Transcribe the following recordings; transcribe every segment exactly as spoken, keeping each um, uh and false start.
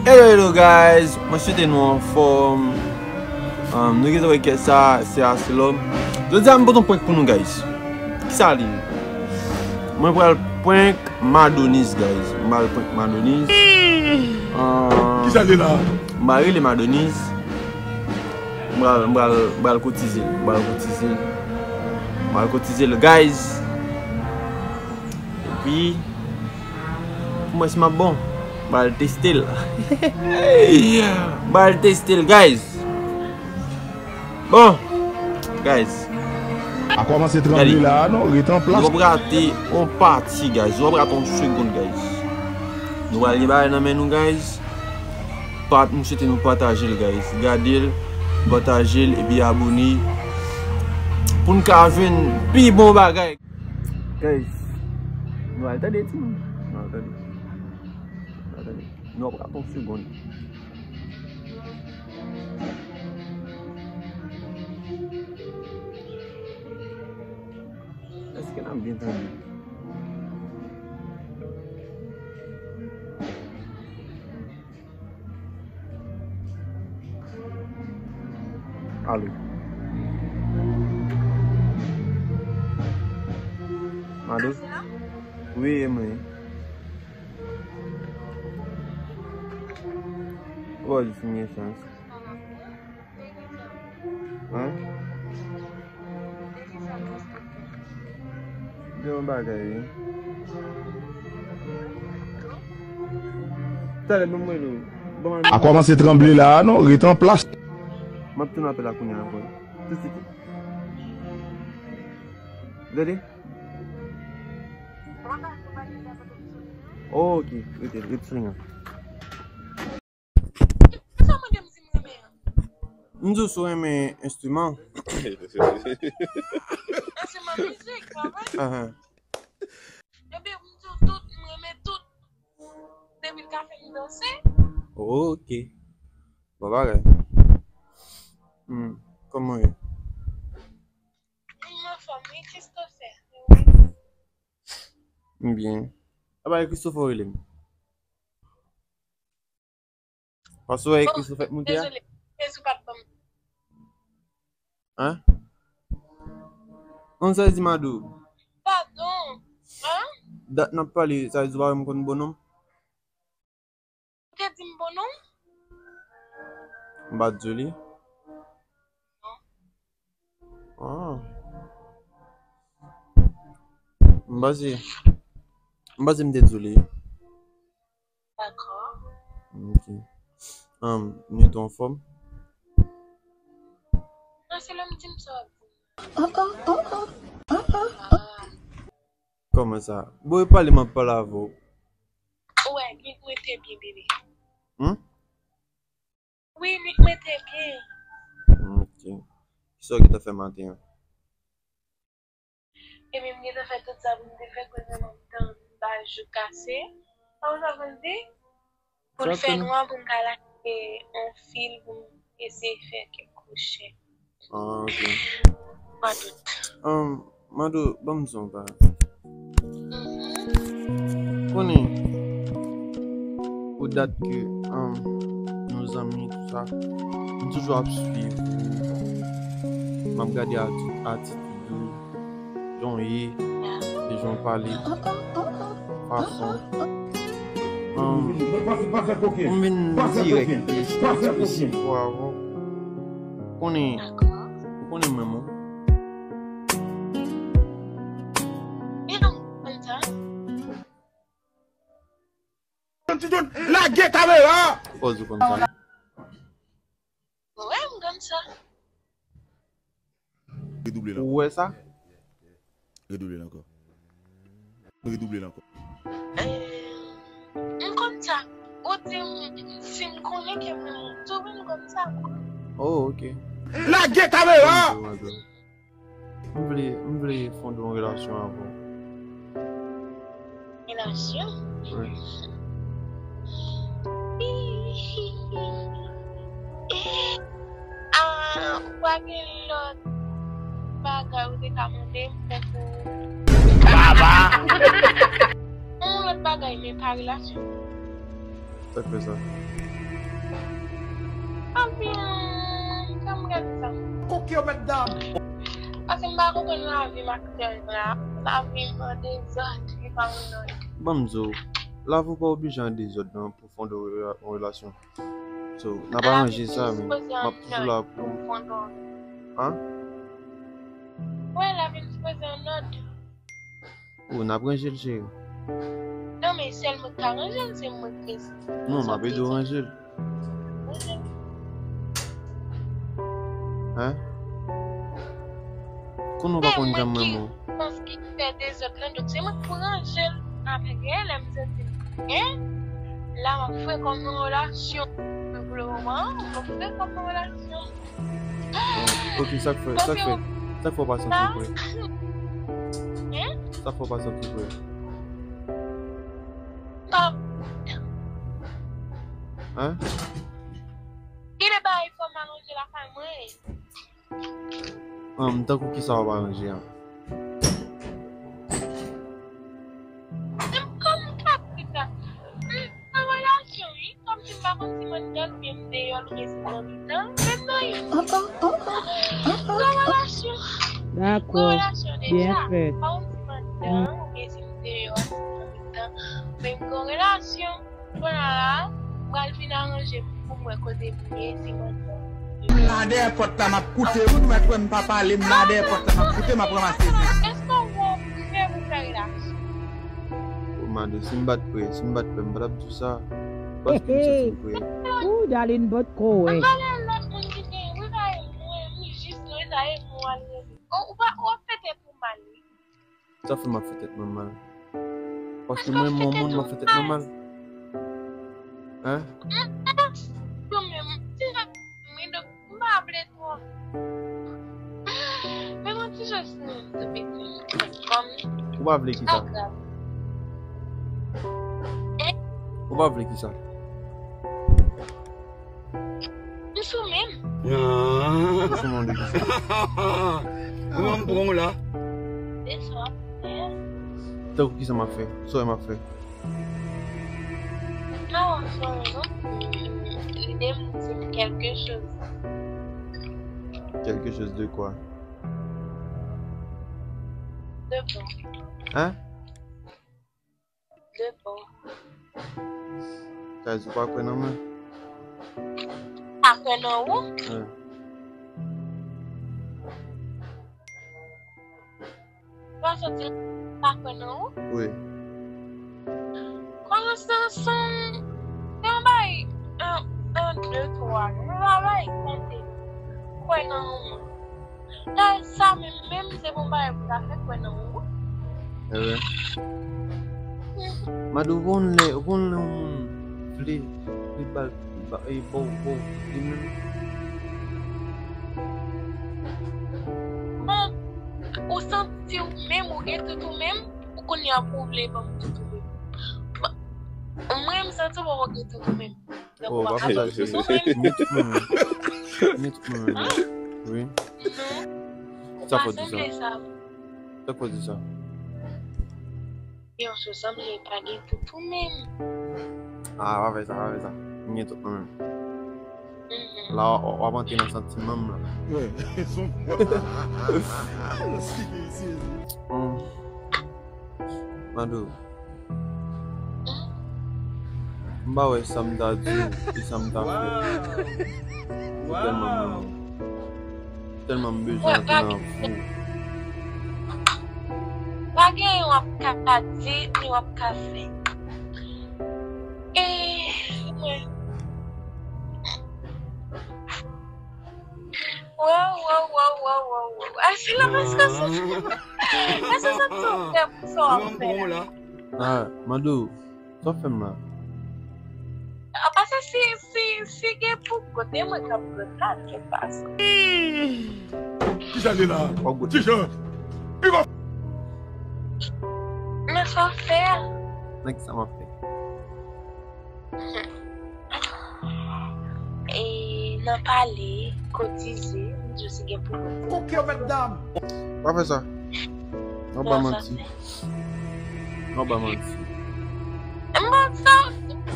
Hello, hello, guys. Mwen swete nou anfòm. Um, nou gentan wè kè sa, se Aselòm. Jodi a, m pote yon prank pou nou, guys. Kisa li ye? Mwen pral prank Madonise, guys. M pral prank Madonise. Um, kisa li la? M pral rele Madonise. M pral, m pral, m pral koutize l. M pral koutize l. M pral koutize l, guys. Epi, pou mwen si m ap bon, m pral teste l. M pral teste l, guys. Bon, guys. A kòmanse tranble la, non, ret an plas. Nou p ap rate yon pati, guys. Nou p ap rate yon segonn, guys. Nou pral gen bagay nan men nou, guys. Pat, m swete nou pataje l, guys. Gade l, pataje l, epi abone. Pou n ka jwenn pi bon bagay. Guys, nou al tande timoun. Nou al tande. Nou al tande. Nou ap rate yon segonn. Èske n ap byen tande? Alo. Alo? Wi, e mwen. Ou pa jis gen chans. Hein? Gen yon bagay, wi. Talè, ban m rele w. Ban m... A kòmanse tranble la, non? Ret an plas. M ap tounen apèl la kounye a ankò. Tousuit. Tande? Ok, rete, rete sou liy la. Sa w mande m si m renmen an? M di w si w renmen enstriman. Enstriman mizik, pa vre? Ahan. Ebyen, m di w tout, m renmen tout. Depi l ka fè m danse. Ok. Bon bagay. Hmm, kòman w ye? M anfòm, wi, Christopher. M byen. Apa e Christopher w rele m? Paske w wè ekri sou fèt moute a? Dezole, Jezi pa t ban m. Hein? An sa di Madou? Padon. Hein? Dat n ap pale, sa di w pa wè m konn bon non m? Ou te di m bon non m? M pa t di w li? Non. Ah. M panse, m panse m te di w li. Dakò. Ok. Um, nou tou anfòm? Non, se lè m di m sa w ap di m. Kòman sa? Bon, e pale m ap pale avè w. Ou wè, li rete byen, bebe. Hmm? Wi, li rete byen. Ok. Kisa w gentan fè maten an? Epi m gentan fè tout sa pou m te fè, kounye a m ap tann ba jou kase. Sa w sa konn di? Pou l fè nwa, pou m ka lache yon fil, pou m eseye fè kèk kwochè. Ah, ok. Mwen tout. Um, Mado, ban m di w yon bagay. Konnen, pou dat ke, um, nou zanmi, tout sa, m toujou ap swiv ou. M ap gade ati-, atitid ou, jan w ye, e jan w pale, fason. Um, m vin dirèk, e espesyal pou avè w. Konnen, ou konnen mwen, mwen. Lage kamera! Fò di konn sa. Wè, m konn sa. Redouble l ankò. Ou wè sa? Redouble l ankò. Redouble l ankò. Eh, m konn sa. Ou di m, si m konnen ke m renmen w tou, wi, m konn sa. Oh, ok. Lage kamera! M vle, m vle fonde yon relasyon avè w. Relasyon? Wi. Ah, ou pa gen lòt bagay ou te ka mande m tankou... Baba! Yon lòt bagay, men pa relasyon. Sa k fè sa? Anpil, jan m gade sa. Koke yo, mèt dam. Paske m pa konprann lavi m aktyèl la. Lavi m an dezòd, li pa an òd. Ban m di w, lavi w pa oblije an dezòd non, pou fonde yon rela-, yon relasyon. So, n ap aranje sa, men m ap toujou la pou. An? Wi, lavi m sipoze an òd. Oh, n ap ranje l, cheri. Non, men sèl mwen k ka ranje l, se mwen k resi. Non, m ap ede w ranje l. Hein? Konnen w pa konn janm renmen w. Paske ki fè dezòd lan, donk se mwen k pou ranje l. Apre, lè m santi m byen, la m ap frekòm nan relasyon. Men pou le moman, m ap frekòm nan relasyon. Ok, sa k fè, sa k fè, sa k fè w pa santi w prè? Hein? Sa k fè w pa santi w prè? Hein? Gen de bagay fò m aranje lakay mwen. An, tankou kisa w ap aranje an? Kòm m ka di sa, m nan relasyon, wi. Kòmsi m pa konn si m anndan l oubyen m deyò l oubyen si m nan mitan l. Menm nan yon. Nan relasyon. Dakò. Nan relasyon deja. M pa konn si m anndan oubyen si m deyò, si m nan mitan. Men m gen relasyon. Kounye a la, m pral vin aranje m pou m wè kote m ye, si m anndan. M la dèyè pòt la, m ap koute. Ou mèt wè m pa pale, m la dèyè pòt la, m ap koute, m ap ranmase. Èske w prè pou fè relasyon? O Mado, si m pa t prè, si m pa t prè, m pa t ap di w sa. Paske m santi m prè. Ooh, darling, but kowe. M pale lòt moun ki gen, wi, pa e mwen, m jis non, e sa e mwen w al rele. Ou, ou pa, ou ap fete pou mal, wi. Sa fè m ap fè tèt mwen mal. Paske mwen renmen yon moun, m ap fè tèt mwen mal. Hein? Ou pa vle kisa? Ou pa vle kisa? M sou menm. Ah. Ou sou menm de kisa? Kòman m pran w la? Se sa w ap fè. Tankou kisa m ap fè? Sa w wè m ap fè? Non, sa w wè non. Lide m di m quelque chose. Quelque chose de quoi? De bon. Hein? De bon. Sa vle di w pa kwè nan mwen? Pa kwè nan ou? Wi. Ou pa soti pa kwè nan ou? Wi. Kòmanse ansanm, se yon bagay, an, an, de, twa. Yon bagay konte. Kwè nan ou. Sa, sa menm, menm se bon bagay pou ta fè kwè nan ou. Ehe. Mado, ou konn lè, ou konn lè yon moun vle, vle ba l, ba, e, ba w, ba w, li menm. Bon, ou santi w menm, ou gen tout ou menm, ou kounye a pou w vle ban m tout ou menm. Bon, mwen, m santi w poko gen tout ou menm. Oh, pa fè sa, cheri. Ni tout mwen menm. Ni tout mwen menm. Wi. Sa fò di sa. Sa fò di sa. Yon sou sanble pa gen tout ou menm. Ah, pa fè sa, pa fè sa. M gen tout mwen menm. La, w, w ap antre nan santiman m la. Mado. M pa wè sa m ta di w e sa m ta fè. Ou tèlman m renmen w. Tèlman m bezwen antre nan vi w. Pa gen w ap ka di, ni w ap ka fè. E, mwen. Wow, wow, wow, wow, wow, wow. Ase la, paske se, ase sa tou frè pou sa w ap fè la. Ah, Mado, sa w fè m la? Ah, paske si, si, si gen pou kote mwen k ap pran la, se pa sa. Kisa li la? Ti Jan. Men sa w fè a. Nan kisa m ap fè? E nan pale, kotize, m di w si gen pou kotize. Koke yo, mèt dam. Pa fè sa. Non, pa manti. Non, pa manti. M pa sa,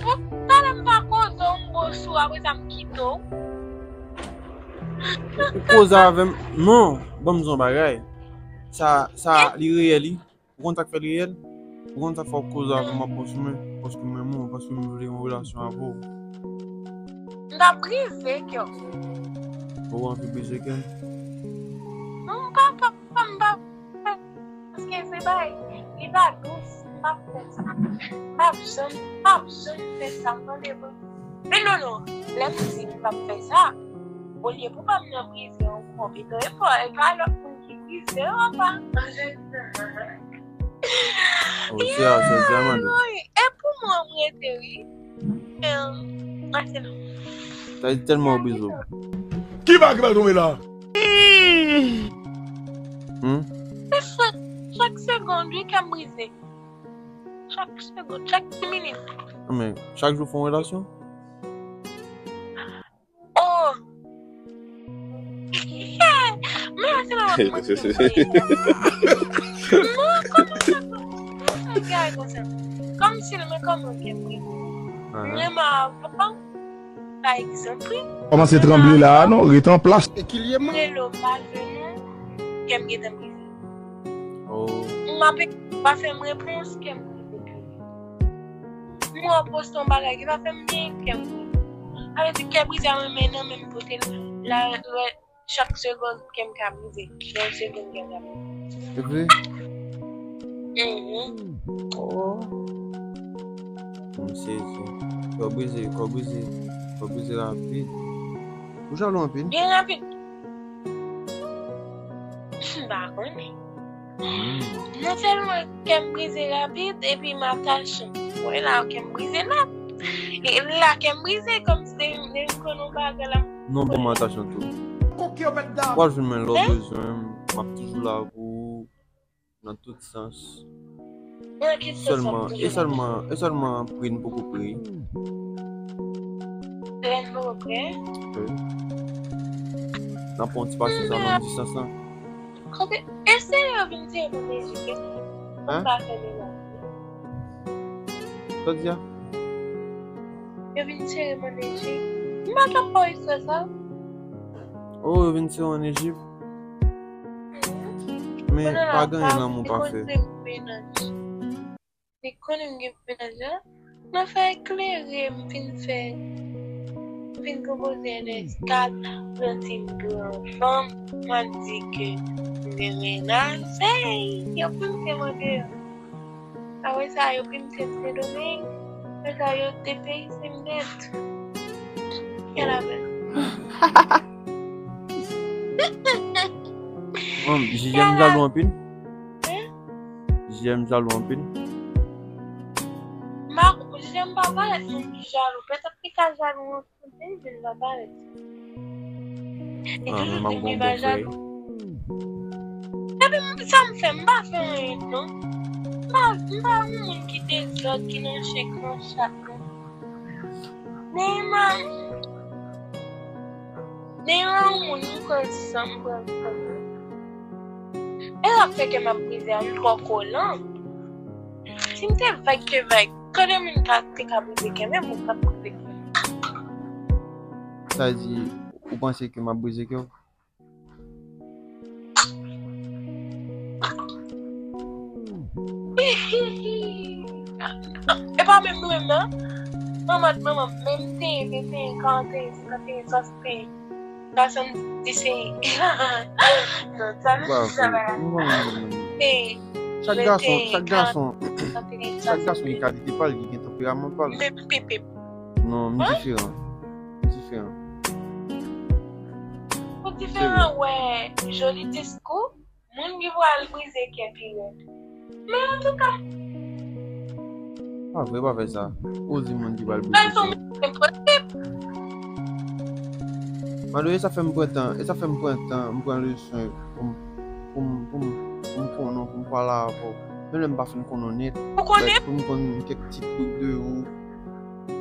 pou talè m pa koze w, m bo sou, apre sa m kite w. Ou koze avè m. Non, ban m di w yon bagay. Sa, sa, li reyèl, wi. Ou konn sa k fè l reyèl? Ou konn sa k fè w ap koze avè m, w ap pran sou mwen? Paske m renmen w, paske m vle yon relasyon avè w. M t ap brize kè w. Ou anvi brize kè m? Non, m pa, pa, pa, m pa. Paske se bay, li pa dous, m p ap fè sa. M p ap janm, m p ap janm fè sa, tande mwen. Men non, non, lè m di m p ap fè sa, olye pou pa m nan brize ankò, pito e pa, e pa lòt moun ki brize, apa. Oh, se a, se a, se a, mande. Woy, e pou mwen, m rete, wi. Em, ase non. Sa di tèlman ou brize w. Ki bag ki pral tonbe la? Hmm? Se chak, chak segonn, wi, kè m brize. Chak segonn, chak ti minit. Men, chak jou fè yon relasyon? Oh! Men se la w ap mande m sa. Non, kòman sa, kòman sa gay konsa? Kòmsi l, men kòman ke m renmen avan, pa egzanp, wi. Kòmanse tranble la a, non, ret an plas. Rele w pa jwenn ou, ke m gentan brize. Oh. M ape pa fè m repons, ke m brize. M wè w poste yon bagay ki pa fè m byen, kè m brize. Sa vle di kè brize a, mwen men nan menm kote l la, lè chak segonn kè m ka brize. Yon segonn kè m ka brize. Se vre? Mhm. Oh. M sezi. Kè w brize, kè w brize, kè w brize rapid. Ou jalou anpil? Byen rapid. M pa konnen. Hmm. Non sèlman kè m brize rapid, epi m atache. Wè la, kè m brize nèt. E la, kè m brize, kòmsi depi, depi m konn yon bagay la. Non, bon, m atache tou. W ap jwenn mwen lè w bezwen m. M ap toujou la pou ou, nan tout sans. Nan ki sans w ap toujou la? Sèlman, e sèlman, e sèlman pre n poko pre. Pre n poko pre? Wi. N ap pran yon ti pasyans nan long distans lan. Kote, eseye yo vin tire m an Ejip, wi. Hein? Pou m pa fè menaj. Sa w di a? Yo vin tire m an Ejip. M pa t ap fè w eksprè sa. Oh, yo vin tire w an Ejip? Mhm. Men pa gen lanmou pafè. Li konnen m gen menaj la. Nan fè eklere, m fin fè, m fin konpoze N S kat, m santi m gran fanm, m ap di ke m gen menaj. Hey, yo pimpe m andeyò. Apre sa, yo pimpe m Sendomeng. Apre sa, yo depeyise m nèt. Kèl avè. Bon, J M jalou anpil? Hein? J M jalou anpil? Ma, J M pa parèt moun ki jalou. Petèt li ka jalou yon kote, men l pa parèt. Li toujou di m li pa jalou. Epi m, sa m fè, m pa fè anyen, non. M pa, m pa yon moun ki dezòd, ki nan chen, ki nan chat, non. Men, men yon moun, m pran san, m pran san. E sa k fè kè m ap brize a, m twò kolan. Si m te vag ke vag, konbyen moun ka, te ka brize kè m, menm ou p ap brize kè m. Sa di, ou panse ke m ap brize kè w? E pa menm nou menm nan. Manman, manman, menm te, te, te, karante, senkante, swasante, swasante. Non, sa nou di sa la. Chak gason, chak gason, chak gason gen kalite pa l, li gen tanperaman pa l. Men pipi. Non, m diferan. M diferan. Ou diferan, wè, joli diskou, moun ki pral brize kè pi rèd. Men antouka. Pa vre, pa fè sa. Ou di moun ki pral brize kè. Mado, e sa fè m pran tan, e sa fè m pran tan, m pran leson pou m, pou m, pou m, pou m konnen w, pou m pale avè w. Menm lè m pa fin konnen w nèt, like, pou m konn kèk ti trik de ou.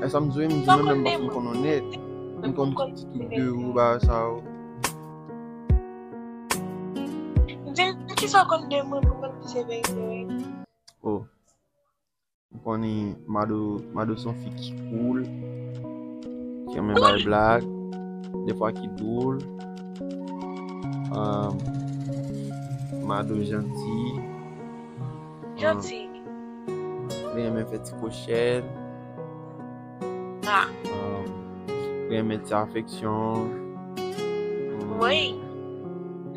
E sa m di w, m di menm lè m pa fin konnen w nèt, pou m konn kèk ti trik de ou, bagay sa yo. Di m kisa w konn de mwen pou konn ki se verite. Oh. M konnen Mado, Mado se yon fi ki cool, ki Renmen bay blag, defwa ki doul. Um, Mado janti. Janti. Li renmen fè ti kochèl. Ah. Um, li renmen ti afeksyon. Wi.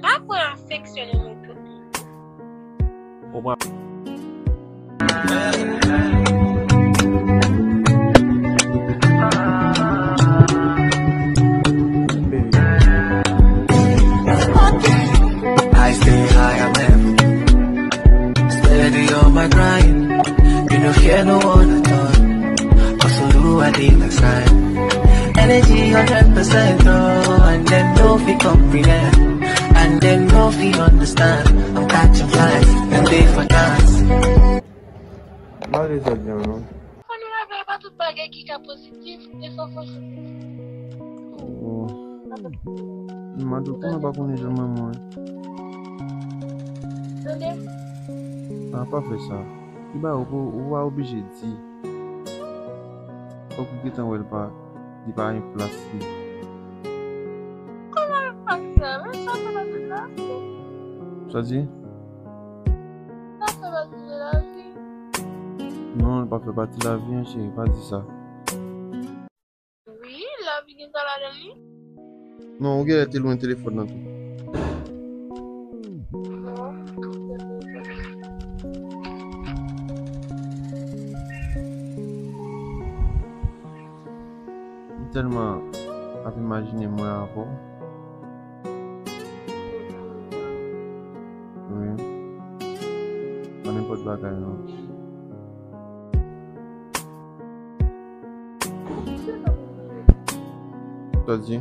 Pa pran afeksyon nan men tout. Ou pran. I stay high, I'm heavy. Steady on my grind. You no fear no one at all. Hustle do I did my time. Energy hundred percent, oh, and dem no fit comprehend. And dem no fit understand. I'm catching flies, dem dey for dance. Malgre sa di an non. Fò nou leve, pa tout bagay ki ka pozitif, e fò fò sou. Oh. Mado, kòman pa konnen jan manman an? Tande. Ah, pa fè sa. Li ba ou, ou pa oblije di. Fòk ou gentan wè l pa, li pa gen plas li. Kòman l pa fè? Men sa fè pati de lavi. Sa di? Sa fè pati de lavi. Non, li pa fè pati lavi an, cheri, pa di sa. Wi, lavi gen sa ladan li. Non, ou genlè te lwen telefòn nan tou. M tèlman ap imajine mwen avè w. Wi. Pa nenpòt bagay non. Sa di?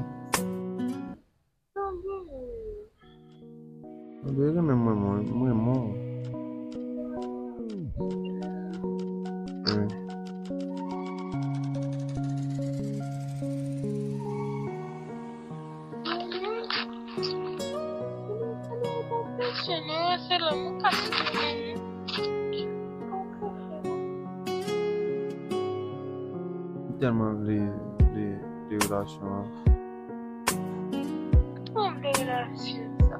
Anben renmen mwen, mwen, mwen renmen w. Wi. M tèlman vle, vle, vle relasyon an. Mwen vle relasyon sa.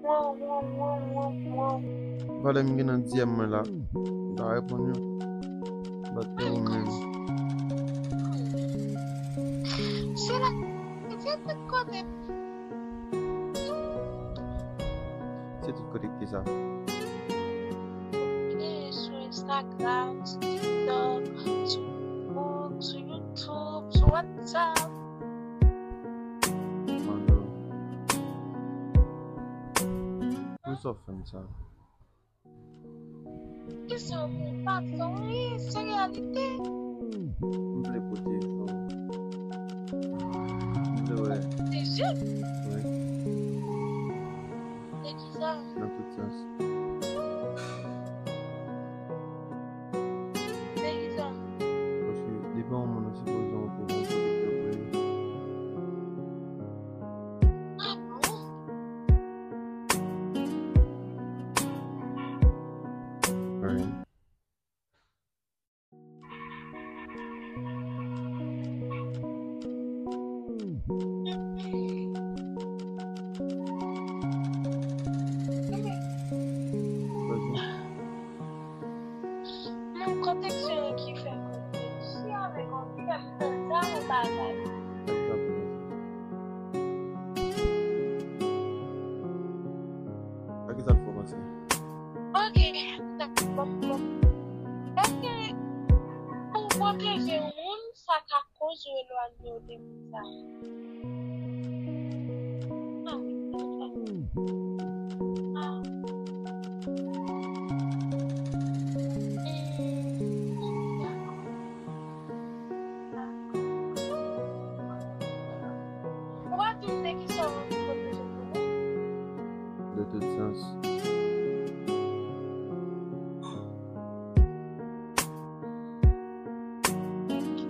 Wow, wow, wow, wow, wow. Valè m gen nan D M mwen la. M pa reponn yo. Bat pou ou menm. Se la, se tout kote. Se tout kote ki sa? Ok, sou Instagram, sou TikTok, sou Facebook, sou YouTube, sou WhatsApp. Mano. Pou sa w fè m sa? Kisa w vle pa fè w, wi, se reyalite. M vle pote yon. M vle wè. Se jis? Wi. De kisa? Nan tout sans. De kisa? Paske depi yon moun ou sipoze yon pwotektè pou li. Ah bon? Wi. Vas-y. Non, koneksyon ki fè koneksyon avèk yon tèl tèl sa yon bagay. Sa ki sa l fè w panse? Ok, dakò, bon, bon. Èske ou pwoteje yon moun, sa ka koz ou elwanye w de moun sa? Ah wi, de tout fason. Ah. Hmm, dakò. Ou pa di m de kisa w anvi pwoteje pou mwen? De tout sans. Ok.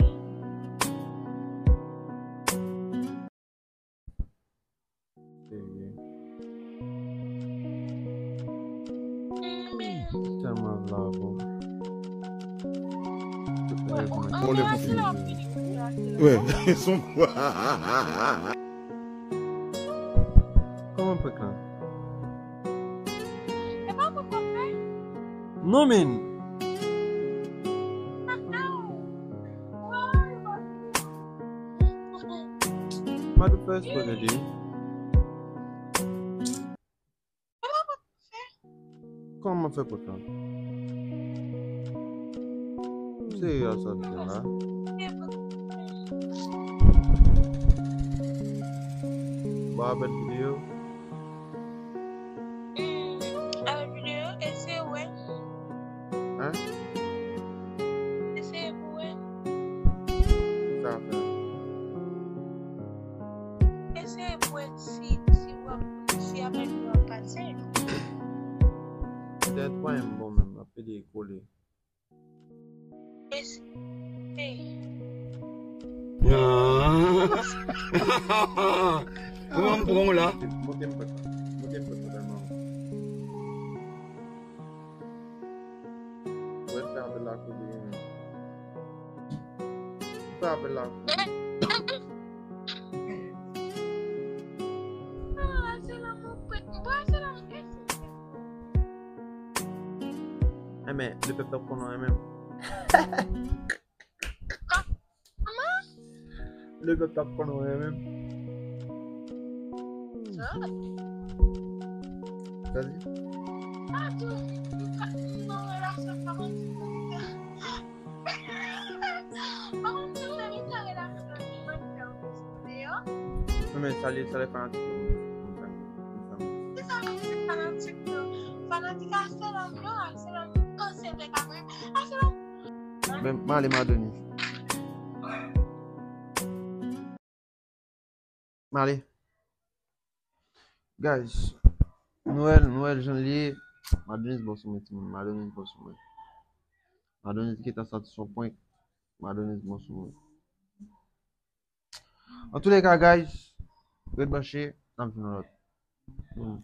Serye. Tèlman vle avè w. Bon, lè pou fini. Wè, son. Kòman prank lan? Non, men. M a tout fè espre, tande. Kòman fè prank lan? M serye a sa ap di la. Bon, apèl videyo. Apèl videyo, eseye wè. Hein? Eseye pou wè. Sa fè. Eseye pou wè si, si w ap, si apèl videyo ap pase. Entènèt pa menm bon menm, ap pede kole. Eseye. Ah. Kòman m pran w la? Monte m pòt la. Monte m pòt la, tèlman. Mwen fè apèl la kote. Fè apèl la kote. Ah, se lanmou, mwen se lanmou. Enben, le pèp t ap konnen w menm. Le pèp t ap konnen w menm. Sa di? Non, men salye, salye fanatik yo. Fanatik yo. Fanatik Arsenal yo, Arsenal yo, Arsenal yo. Men, m ale, Madonis. M ale. Guys, nou wè l, nou wè l jan l ye. Madonis bon sou mwen, timoun. Madonis bon sou mwen. Madonis gentan santi son prank. Madonis bon sou mwen. Antouleka, guys, ret branche, n ap jwenn yon lòt. Hmm.